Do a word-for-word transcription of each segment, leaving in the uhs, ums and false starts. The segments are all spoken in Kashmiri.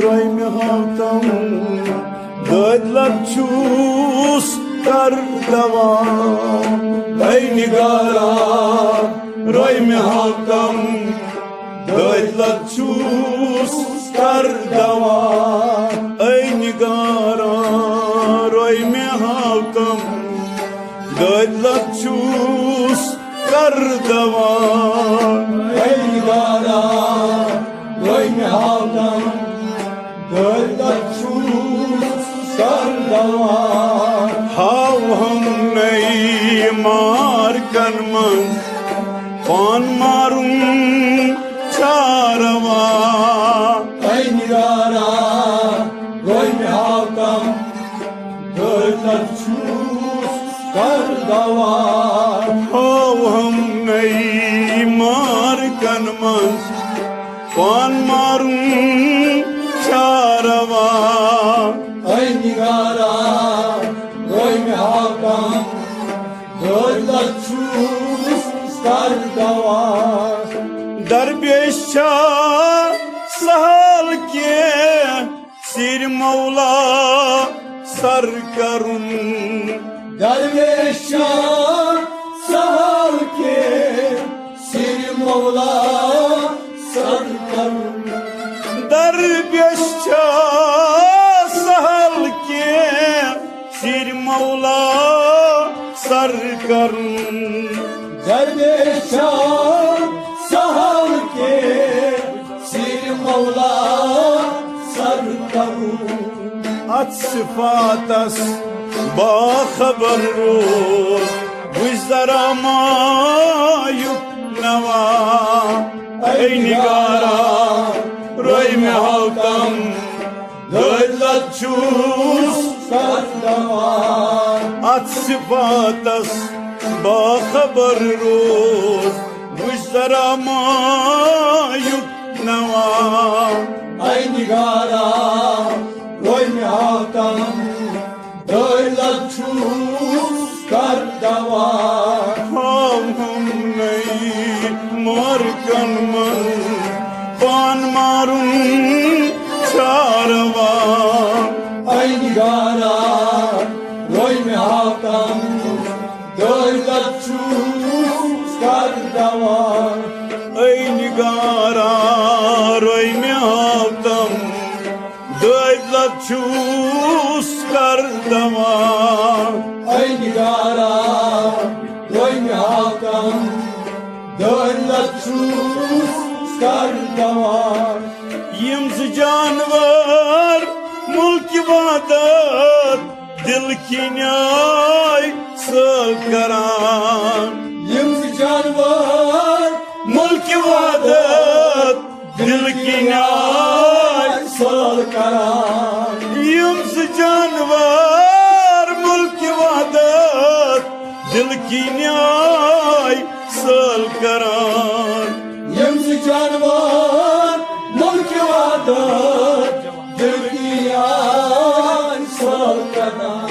روے مےٚ ہاو تم دٲدۍ لت چھُس کر دوا۔ اے نگارا، روے مےٚ ہاو تم دٲدۍ لت چھُس کر دوا۔ اے نگارا، روے مےٚ ہاو تم دٲدۍ لت چھُس کر دوا۔ اے نگارا، روے مےٚ ہاو تم دٲدۍ لت چھُس کر دوا۔ ہاو ہم نئی مارکن منٛز پان مارُن چھا روا۔ اے نگارا، روے مےٚ ہاو تم دٲدۍ لت چھُس کر دوا۔ ہاو ہم نئی مارکن منٛز پان مارُن چھا روا۔ اے نگارا، روے مےٚ ہاو تم دٲدۍ لت چھُس کر دوا۔ درپیش چھا سہل کینٛہہ سِر مولا سر کرُن۔ درپیش چھا سہل کینٛہہ سِر مولا سر کرُن۔ درپیش چھا سہل کینٛہہ سِر مولا سر کرُن۔ درپیش چھا سہل کینٛہہ سِر مولا سر کرُن۔ اتھ صفاتس باخبر روز وُچھ ذرا مایُک نوا۔ اے نگارا، روے مےٚ ہاو تم دٲدۍ لت چھُس کر دوا۔ اتھ صفاتس باخبر روز وُچھ ذرا مایُک نوا۔ اے نگارا، روے مےٚ ہاو تم دٲدۍ لت چھُس کر دوا۔ ہاو ہم نئی مارکن منٛز پان مارُن چھا روا۔ اے نگارا، روے مےٚ ہاو تم دٲدۍ لت چھُس کر دوا۔ اے نگارا، روے مےٚ ہاو تم دٲدۍ لت چھُس کر دوا۔ اے نگارا، روے مےٚ ہاو تم دٲدۍ لت چھُس کر دوا۔ یِم زٕ جانور مُلکہِ وحدت دِل کِنۍ آے سٲل کران۔ یِم زٕ جانور مُلکہِ وحدت دِل کِنۍ آے سٲل کران۔ یِم زٕ جانور مُلکہِ وحدت دِل کِنۍ آے سٲل کران۔ یِم زٕ جانور مُلکہِ وحدت دِل کِنۍ آے سٲل کران۔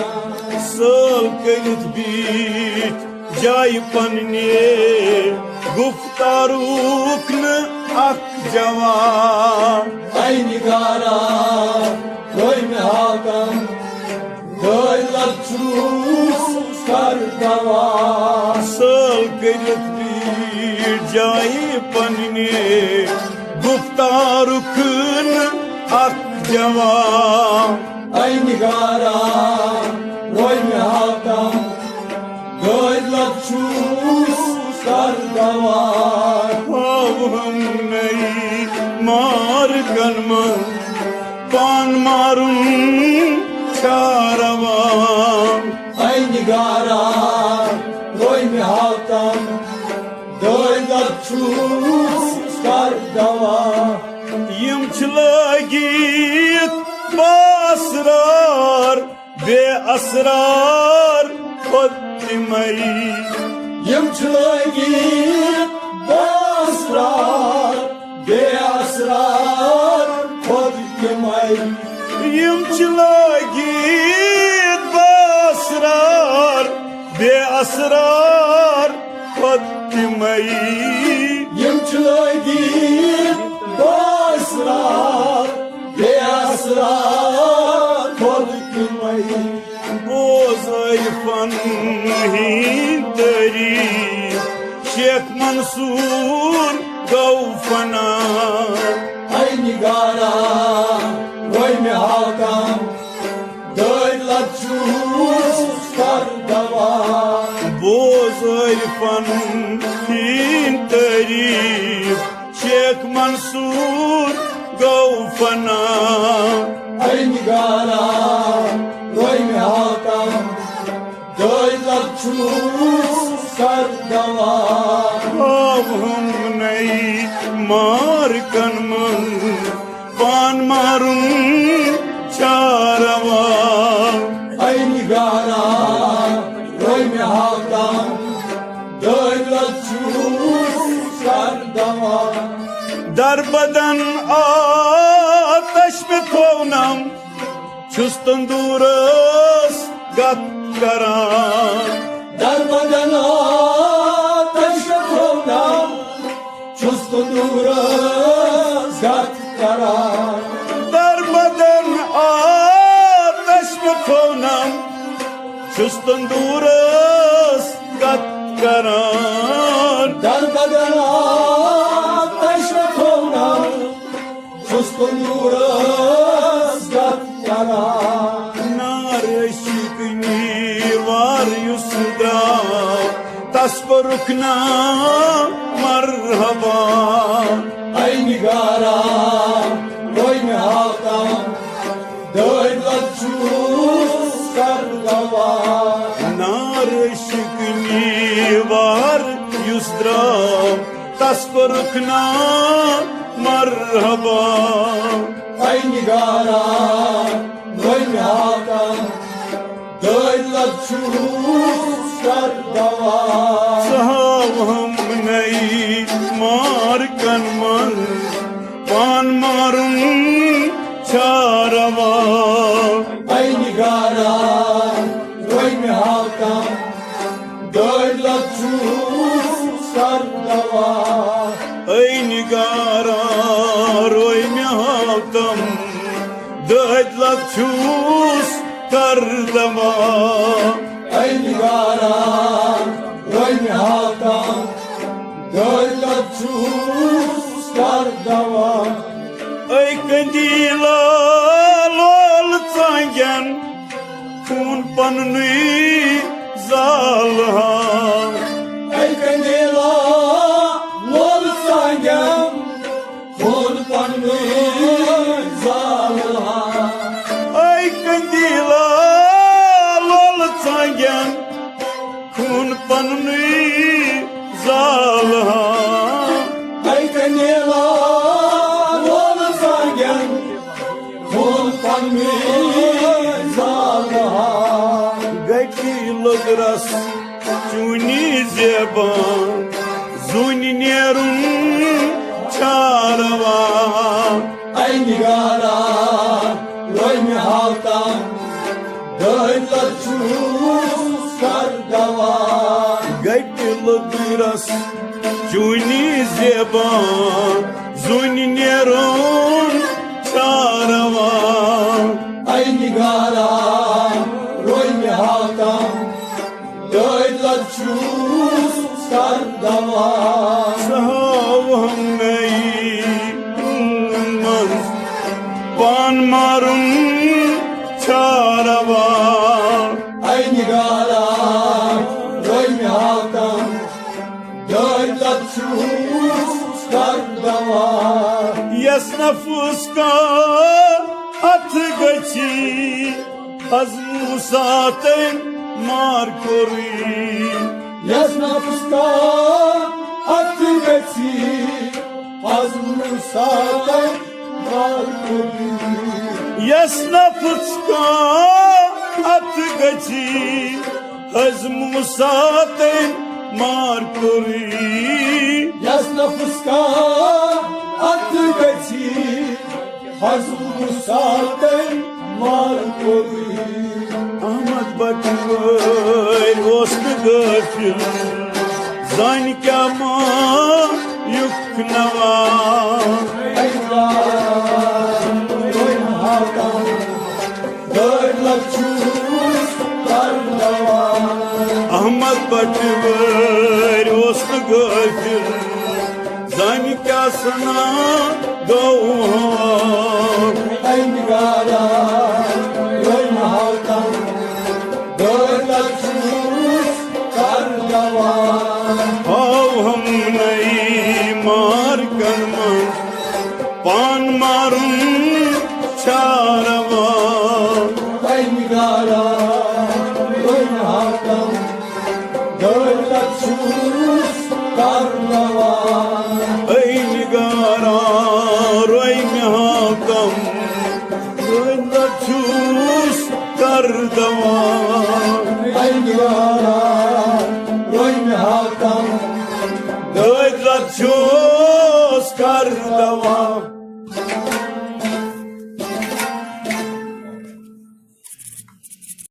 سٲل کٔرِتھ بیٖٹھۍ جایہِ پننہِ، گفتارُک نہٕ اکھ جواب۔ اے نگارا، روے مےٚ ہاو تم دٲدۍ لت چھُس کر دوا۔ سٲل کٔرِتھ بیٖٹھۍ جایہِ پننہِ، گفتارُک نہٕ اکھ جواب۔ اے نگارا، روے مےٚ ہاو تم دٲدۍ لت چھُس کر دوا۔ ہاو ہم نئی مارکن منٛز پان مارُن چھا روا۔ اے نگارا، روے مےٚ ہاو تم دٲدۍ لت چھُس کر دوا۔ یِم چھِ لٲگِتھ باسرار بے اسرار خود تِمے۔ یِم چھِ لٲگِتھ باسرار بے اسرار خود تِمے۔ یِم چھِ لٲگِتھ باسرار بے اسرار خود تِمے۔ یِم چھِ لٲگِتھ باس بے اسرار خود تمے۔ بوز عارفن ہند تعریف، شیخ منصور گو فنا۔ اے نگارا، وے مےٚ ہاو تام، دٲدۍ لد چھُس کر دوا۔ بوز عارفن ہند تعریف، شیخ منصور گو فنا۔ اے نگارا، وے مےٚ ہاو تام، دٲدۍ لد چھُس کر دوا۔ ہاوہم نئی مارکن منٛز پان مارُن چھا روا۔ اے نگارا، وے مےٚ ہاو تام، دٲدۍ لد چھُس کر دوا۔ دربدن آتش مےٚ تھوونم، چھُس تندورس گت کران۔ دربدن آتش مےٚ تھوونم، چھُس تندورس گت کران۔ دربدن آتش مےٚ تھوونم، چھُس تندورس گت کران۔ دربدن آتش مےٚ تھوونم، چھُس تندورس گت کران۔ نار عشق نیوار یُس درٛاو، تس کوٚرُکھ نا مرحبا۔ اے نگارا، وے مےٚ ہاو تام، دٲدۍ لد چھُس کر دوا۔ نار عشق نیوار یُس درٛاو، تس کوٚرُکھ نا مرحبا۔ اے نگارا، وے مےٚ ہاو تام، دٲدۍ لد چھُس کر دوا۔ ژٕ ہاوہم نئی مارکن منٛز پان مارُن چھا روا۔ اے نگارا، وے مےٚ ہاو تام، دٲدۍ لد چھُس کر دوا۔ اے نگارا، وے مےٚ ہاو تام، دٲدۍ لد چھُس کر دوا۔ اے نگارا، وے مےٚ ہاو تام، دٲدۍ لد چھُس کر دوا۔ اے قندیلا لول ژانگٮ۪ن، خوٗن پننُے زالہٕ ہا۔ اے قندیلا لول ژانگٮ۪ن، خوٗن پننُے زالہٕ ہا۔ اے قندیلا لول ژانگٮ۪ن، خوٗن پننُے زالہٕ ہا۔ اے قندیلا لول ژانگٮ۪ن، خوٗن پننُے زالہٕ ہا۔ گٹہِ لوٚگ رس چونی زیبان، زوٗنہِ نیرُن چھا روا۔ اے نگارا، وے مےٚ ہاو تام، دٲدۍ لد چھُس کر دوا۔ گٹہِ لوٚگ رس چونی زیبان، زوٗنہِ نیرُن چھا روا۔ اے نگارا، وے مےٚ ہاو تام، دٲدۍ لد چھُس کر دوا۔ ژٕ ہاوہم نئی منٛز پان مارُن چھا روا۔ اے نگارا، وے مےٚ ہاو تام، دٲدۍ لد چھُس کر دوا۔ یس نفس کانٛہہ اتھ گژھی، از موسیٰ تٔمۍ مار کوٚرُے۔ یس نفس کانٛہہ اتھ گژھی، از موسیٰ تٔمۍ مار کوٚرُے۔ یس نفس کانٛہہ اتھ گژھی، از موسیٰ تٔمۍ مار کوٚرُے۔ یس نفس کانٛہہ اتھ گژھی، از موسیٰ تٔمۍ مار کوٚرُے۔ احمد بٹہٕ وٲرۍ اوس نہٕ غٲفِل، زانہِ کیٛاہ مایُک نوا۔ غٲفِل، زَن کیٛاہ سَنا گوٚو ہاو۔ اے نِگارا، روٚنۍ ہاو تَم، دٲدۍ لَچھ وُہ کَر دَوا۔ ہاو ہم نئی مارکن منٛز پان مارُن چھا روا؟ اے نِگارا، روٚنۍ ہاو تَم، دٲدۍ لَچھ وُہ کَر دَوا۔ اے نِگارا، روٚنۍ ہاو تَم، دٲدۍ لَچھ وُہ کَر دَوا۔ اے نِگارا،